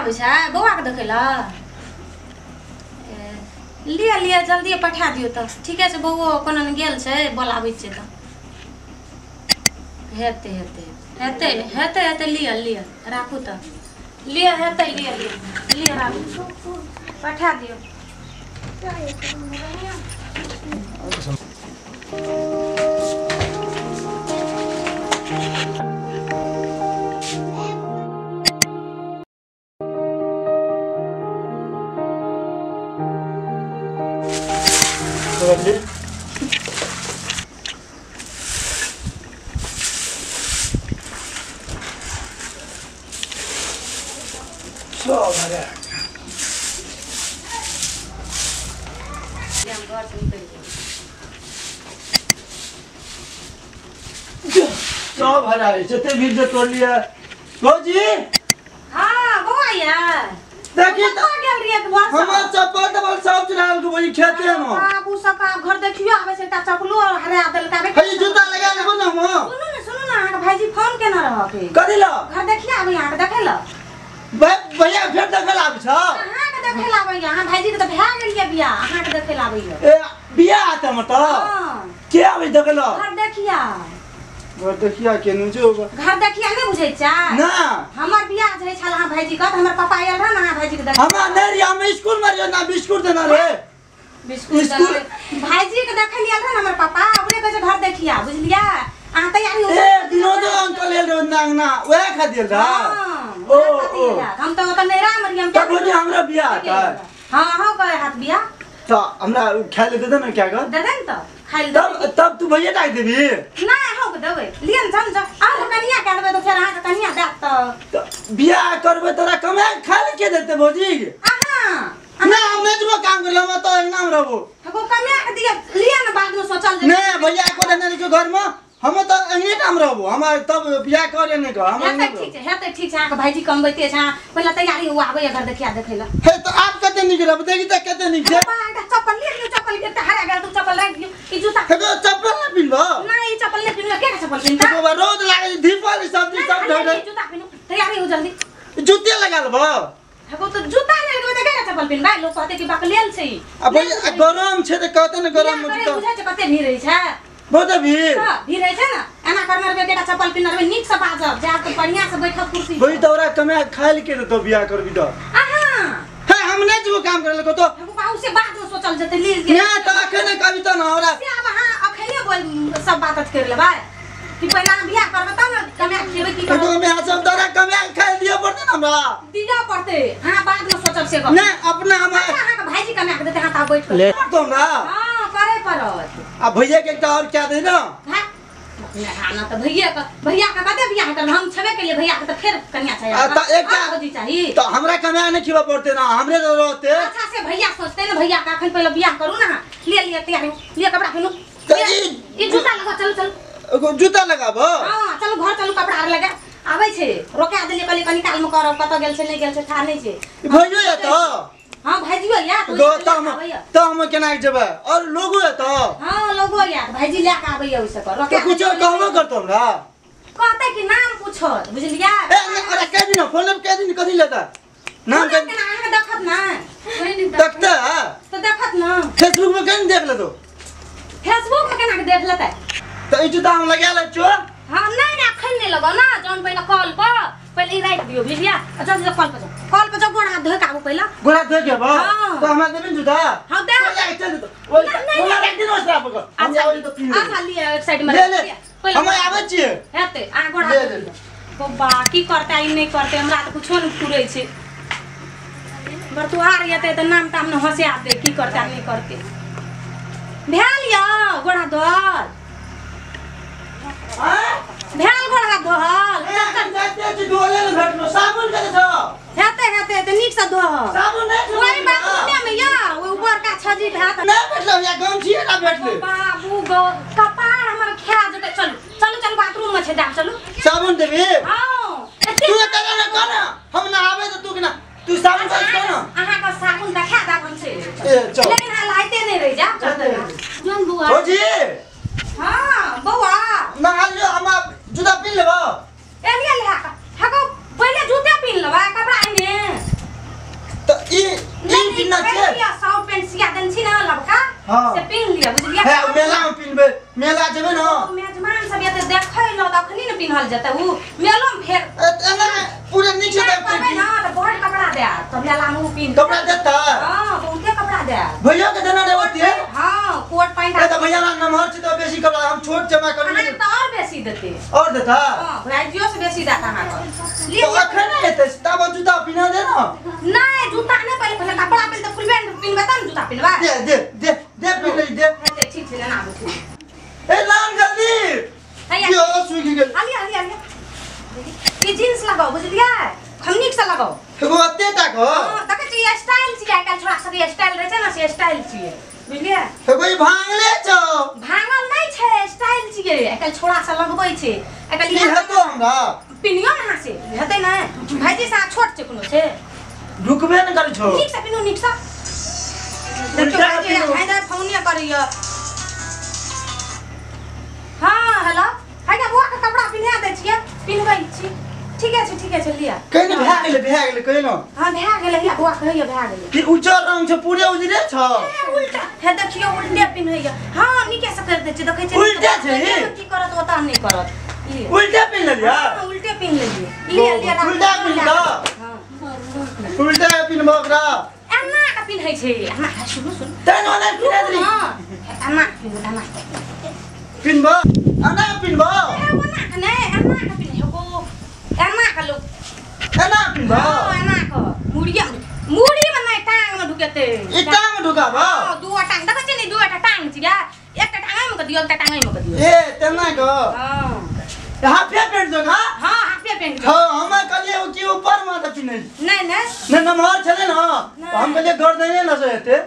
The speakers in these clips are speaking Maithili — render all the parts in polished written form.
आबै छै बौआ के देखै लए? लिअ लिअ जल्दी पठा दियौ तऽ। ठीके छै, बौओ कोना ने गेल छै, बोलाबै छियै तऽ हेतै हेतै हेतै हेतै हेतै। लिअ लिअ राखू तऽ, लिअ हेतै, लिअ लिअ लिअ राखू, पठा दियौ। सब हरा जते भीड़ से तोड़ लिया भौजी। हां बौआ या देखी त गेल रहिए घर से, हमर चप्पल तप्पल सब चुरा के भौजी खेते में। बाबू सब का घर देखियो आबै छै, एकटा चप्पलो हरा देलका। हे जूता लगा लेबो न हम। सुनू ने सुनू ने, अहाँ के भाईजी फोन केना रहके कथी ल घर देखियो आबै, अहाँ के देखै ल भैया फेर देखै ल आबै छ? अहाँ के देखै ल आबै, अहाँ भाईजी के त भए गेल बियाह, अहाँ के देखै ल आबै। ए बियाह त हमर त के आबै देखै ल? घर देखिया, घर देखिया केनु जो घर देखिया नहीं बुझै छ ना। हमर बियाह जे छल अहाँ भाईजी के, त हमर पापा आयल रह ना अहाँ भाईजी के देख। हमरा नहीं रे, हम स्कूल में रहियो ना, बिस्कुट देना रे। बिस्कुट स्कूल भाईजी के देखै लियल रह ना हमर पापा, ओकरे कहै छै घर देखिया, बुझलिया? अहाँ तैयारी हो। ए विनोद अंकल आयल रह नांगना, वएह खा दियल रह। ओ ओ हम त ओत नैरा में रहियो। तब भौजी हमरा बियाह त। हां हां कहे हाथ बियाह त हमरा खाय ले दे ना, क्या कर दे दे न त खाइ ले। तब तब तू भैया डाक देबी ना? अहाँ के देबै, लिअ न जम जम अहाँ के कनिया कए देबै त फेर अहाँ के कनिया देत त बियाह करबै तोरा कमाए खाय ले के देते भौजी? अहाँ ना, हम नहीं जेबो काम करले, हम त अंगना में रहबो। हको कमाए के दिअ, लिअ न बाद में सोचल जेतै। नहीं भैया को देने के घर में, हम त अंगने काम रहबो, हम तब बियाह करे नहीं कर हम। हेतै ठीक छै, हेतै ठीक छै। अहाँ के भाईजी कमबैते छै, पहिला तैयारी हुआ आबै घर देखिया देखै ल। हे त आप कते निक रहब, देखी त कते निक छै। बाबा एकटा चप्पल लिअ, लिअ चप्पल एकटा हरा गेल त चप्पल राखि दियौ। ई जूता हे चप्पल ना पिन्हबो? ना ई चप्पल नै पिन्हबै, के चप्पल पिन्हता? बाबा रोज लागे धीपल सब्जी सब ढक। जूता पिन्हू, तैयारी हो जल्दी। जूते लगा लेबो? हको त जूता नै लगबै त के चप्पल पिन्हबै? लोग कहते कि बकलेल छै। आ भैया गरम छै त कहते ने गरम में जूता बुझै छै कते भीड़ रहै छै, बहुत भीड़। हां भीड़ रहै छै ना। एना करने रहबै, एकटा चप्पल पिन्हने रहबै, नीक से बाजब, जाब त बढ़िया से बैठब कुर्सी। भई तोरा कमाए खाइल के तो बियाह करबी त? अहां हे हम नै जेबो काम करे ल कतो। हमको बाबू से बाद में सोचल जेतै ले। ना त अखन कभी त ना हमरा से आब अहां अखने बोल सब बात कर लेबै कि पहिला हम बियाह करबै तब न कमाए खेबै की करबै? हम सब तोरा कमाए खाइल दिए पड़तै न हमरा, दिया पड़तै। हां बाद में सोचब से गप ना अपना हम अहां के भाईजी कमाए के देतै। हां त बैठ ले तो हमरा। हां करे पड़त। आ भैया के एकटा और क्या दे ना? हां ना त भैया के, भैया के कते बियाह करब हम छबे के लिए भैया के त फेर कन्या चाहिए। आ त एकटा भौजी चाहिए त हमरा कमाए नहीं खिबा पड़ते ना, हमरे रहते। अच्छा से भैया सोचते ना, भैया के अखन पहिले बियाह करू ना। ले लिअ तैयारी, लिअ कपड़ा पहिनू, त ई जूता लगा, चलू चलू जूता लगाबो। हां चलू घर चलू, कपड़ा आर लगा आबै छै। रोका देलियै कहलियै कनी काल में करब, कत गेल छै नहीं गेल छै था नहीं छै। भैयो या त? हां भाईजी या गो त हम त हम केना जेबै? और लोगो या त? हां लोगो या भाईजी ले के आबै ओइ से कर रोका। कुछो कहबो करतो हमरा? कहते कि नाम पूछत, बुझलियै? ए अरे कह दिन फोन पर कह दिन कथि लेता नाम? कह दिन अहाँ के देखत ना देखता त देखत ना फेसबुक में कहीं देख लेतो। फेसबुक में केना के देख लेतै? त ई जूता हम लगा ले छो। हां नहीं नहीं अखन नहीं लगाओ ना, जौन पहिले कल पर पहिले ई राखि दियौ, बुझलियै? जल्दी कल पर जाओ, कल पर जाओ, गोड़ हाथ धोइ के आबू पहिले। गोड़ हाथ धोइ के आबू? त हमरा देबी न जूता? हां दे। चल तो ओला राखि दिनो ओसरा पर, हम आबै त पी। अच्छा लिअ एक साइड में ले ले, हम आबै छियै। हेतै आ गोड़ हाथ धोइ। बब्बा की करतै ई नहीं करतै, हमरा त कुछो नहीं पुरै छै। बरतुहार एतै त नाम ताम न हंसे आते, की करतै नहीं करतै। भेल यौ गोड़ हाथ धोअल? भेल गोड़ हाथ धोअल? साबुन कते छौ? हेतै हेतै त नीक से धोअल। साबुन नै छौ ओइ बाथरूमे में या ओइ ऊपरका छजी भेत नै भेटलौ या गमछिए ना भेटलै। बाबू गो कपार हमर खा जेतै। चलू चलू चलू बाथरूम में छै दाम, चलू। साबुन देबी? हां तू एते ना कह ना, हम नहाबै त तू केना तू साबुन से कह ना। अहाँ के साबुन देखा दाब हम छै। ए चल, लेकिन हां लाइते नै रहि जा। चल जोन बुआ भौजी। हां बौआ नहा लियो, हम जूता पिन्ह लेबो। ए लिया ले हको, पहिले जूते पिन्ह लेबै, कपड़ा एने पिन्है छियै लिया शर्ट पैंट सिया देन छी ना लबका से पिन्ह लिया बुझलियै। हे मेला में पिन्हबै मेला जेबै न मेजमान सब एते देखै ल तखनी न पिन्हल जेतै उ मेलो में फेर एना पूरे नीक से देखबै ना त बहुत कपड़ा दे त मेला में उ पिन्ह कपड़ा देता। हां बहुते कपड़ा दे भैया के देना रे ओते। हां कोट पैंट ए त भैया नमहर छी त बेसी कपड़ा हम छोट जमा करू अहाँ त और बेसी देते और देता। हां भाईजियो से बेसी देता अहाँ के लिए तो अखन नै हेतै तब जूता पिन्हा दे ना। नहीं जूता नहीं पहले पहले कपड़ा पहले तो फुल पैंट पिन्हबै तब जूता पिन्हबै। दे दे दे दे पिन्ह ले दे। हेतै ठीक छै ना आबू ए लान जल्दी हैया यो सुखि गेल। हालिया हालिया ई जींस लगाओ बुझलियै हम नीक से लगाओ एगो अते टा क। हां देखै छी स्टाइल छी आइ काल्हि छोड़ा सब स्टाइल रहै छै ना से स्टाइल छियै बुझलियै। एगो ई भांगले छौ। भांगल नहीं छै स्टाइल छियै आइ काल्हि छोड़ा सब लगबै छै आइ काल्हि ई हेतो हमरा पिनियो ना से हेतै ना भाईजी से छोट छै कोनो छै रुकबे न करै छौ। नीक से पिनु नीक से देखियौ भाईजी भाई फोनिया करैया। हां हेलो हैया बुआ के कपड़ा पिन्हा दै छियै पिन्हबै छी ठीके छै ठीके छै लिया कहि न भए गेलै भए गेलै कहि न। हां भए गेलै हैया बुआ के हैया भए गेलै कि उज्जर रंग छै पूरे उजरे छौ उल्टा हे देखियौ उल्टे पिन्हैया। हां नीके से कर दै छै देखै छै उल्टे छै की करत ओता नहीं करत लिया उल्टे पिन्ह लेलियै। हां उल्टे पिन्ह लेलियै लिया लिया उल्टा पिन्ह ल। हां उल्टा पिन्हबो ओकरा एना के पिन्है छै एना सुनू सुनू तैन ओना पिन्ह देली। हां एना पिन्ह एना पिन्हबो एना पिन्हबो ए ओना के नै एना के पिन्हबो एना के लोग एना पिन्हबो। हां एना के मुड़िया मुड़ी में नै टांग में ढुकेतै ई टांग में ढुकाबो। हां दुटा टांग देखै छियै नि दुटा टांग छियै एकटा टांग में के दियौ एकटा टांग में के दियौ ए तेना के। हां हाफे पेंट दो का। हां हाफे पेंट। हां हम कहलियै कि ऊपर में त पिन्है नै नै नै नमहर छलै न त हम कहलियै गर्दने न से हेतै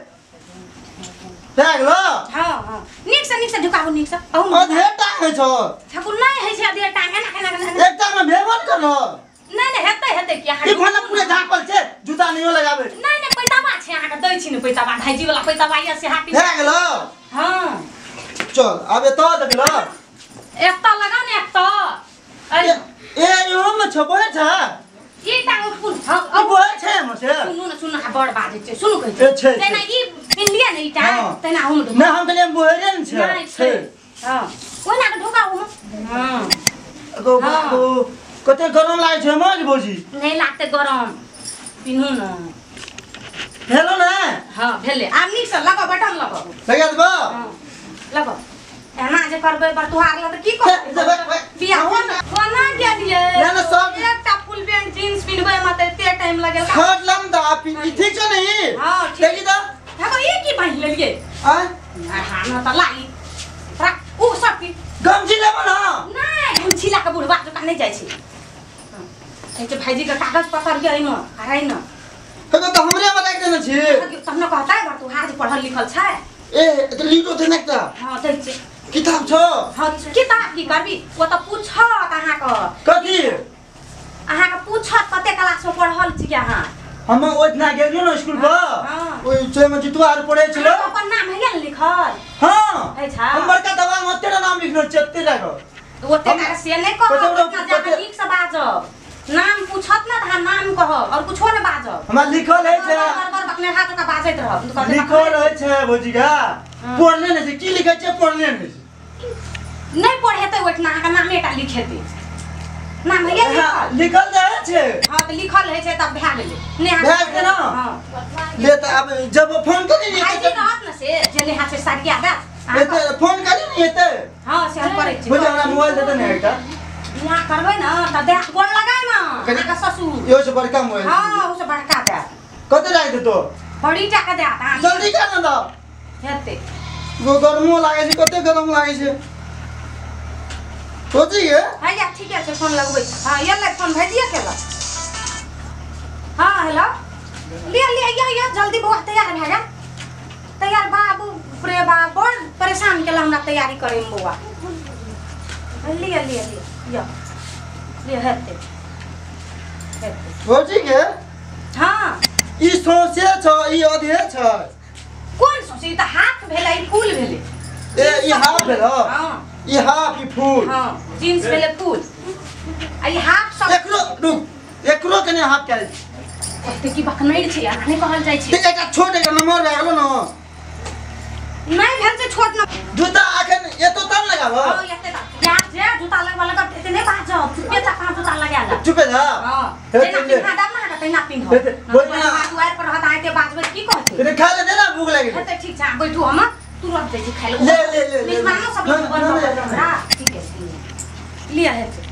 भए गेलो। हां हां नीक से ढुकाबू नीक से अहू अधे टांग है छौ ठाकुर नै है छै अधे टांग एना एना एना एकटा में भेबो न करलो नै नै हेतै हेतै कि अहाँ ई फोन पूरे झापल छै जूता नहियो लगाबै नै नै पैताबा छै अहाँ के दै छी ने पैताबा भाईजी वाला पैताबा या से हाफी भए गेलो। हां चल आब एतऽ देखलो एकटा लगाउ ने एकटा ए इहो में छौ बोए छै ई टांग उठू। हां ई बोए छै हम से सुनू न सुनू आ बड़ बाजै छै सुनू कहै छै तेना ई पिन्हलियै ने ई टांग तेना हम नै हम कहलियै बोहरे ने छै नै छै। हां ओना के ढुकाउ हम। हां गो बाबू कते गरम लागै छै मज भौजी नै लागतै गरम पिन्हू न भेलो ने। हां भेलै आब नीक से लगाउ बटन लगाउ लगा देबो। हां लगाउ एना जे करबै पर तुहार ल त की करबै बियाह कोना गेलियै ना ना सब एकटा फुल पैंट जींस पिन्हबै में त एते टाइम लगेल शर्ट लम त आप ई ठीक छ ने ई। हां ठीक देखी त देखो ई की पहिन लेलियै आ हां न त लाई राख उ सब की गमछी लेबो न। नै गमछी ला के बुढ़वा जकाँ नै जाइ छै कहै छै भाईजी के कागज पत्र यै न अरे न त त हमरे में राखि देने छी तब न कहतै बर तुहार जे पढ़ल लिखल छै ए त लीडो थे ने त। हां दै छै किताब छौ। हां किताब की करबी ओ त पूछत अहाँ के कथी अहाँ के पूछत कते क्लास में पढ़ल छी अहाँ। हम ओतना गेलियो न स्कूल पर ओइ छै में जितुआ आर पढ़ै छलो अपन नाम है ने लिखल। हां अच्छा हम बड़का दवा में ओते नाम लिखलो छै ओते टाका ओते टाका से नै कहब जाके नीक से बाजब नाम पूछत न त अहाँ नाम कहब और कुछो न बाजब हमरा लिखल है छै बड़ बड़ अपने हाथ का बाजैत रहब लिखल है छै भौजी का पढ़ले नै छै की लिखै छै पढ़ले नै छै नै पढ़ेतै ओठना अहाँ के नामे टा लिखेतै नाम है लिखल लिखल जाय छै। हां त लिखल है छै तब भए गेलै नै भए गेलै न। हां ले त आब जब फोन करी ने भाईजी रहत न से जे नेहा छै साड़िया दा एते फोन करी ने एते। हां से हम करै छी बुझ हमरा मोबाइल देते ने एकटा बियाह करबै न त दे गोर लगाय न अहाँ के ससुर यो से बड़का मोबाइल। हां उ से बड़का दे कते राख देतो बड़ी टाका दे अहाँ जल्दी कर न त हेतै गो गरमो लागै छै कते गरम लागै छै सोची गे। हैया ठीके छै फोन लगबै हां एलै फोन भाईजीए केलक। हां हेलो लिया लिया या या जल्दी बौआ तैयार भए गेल तैयार बाबू रे बा बड़ परेशान केला हमरा तैयारी करे में बौआ लिया लिया लिया या लिया हेतै हेतै भौजी गे। हां ई सौंसे छ ई अधे छ कोन सौंसे ई त हाफ भेलै ई फूल भेलै ए ई हाफ भेल। हां ई हाफ ई फूल। हां जींस भेलै फूल आ ई हाफ सब एकरो रुक एकरो कने हाफ कैल कहते की बकनैर छै अहाँ नहि कहल जाइ छै। ते एकटा छोट एकटा नंबर भए गेलो न। नहि भेल छै छोट न। जूता अखन एतो तब लगाबो। हां एते त यार जे जूता लगवा लगब एते नहि बाजब, चुपे चाप जूता लगा ले। चुपे जा। हां जेना पिन्हा दब ना तहिना पिन्ह। बोल ना दुआर पर रहत आइते बाजबै की कहते। रे खा ले दे ना भूख लागि। हेतै ठीक छै बैठू हम तुरंत जाइ छी खाइ ले ले ले ले मेहमानो सब लग बनब हमरा। ठीक है लिया हेतै।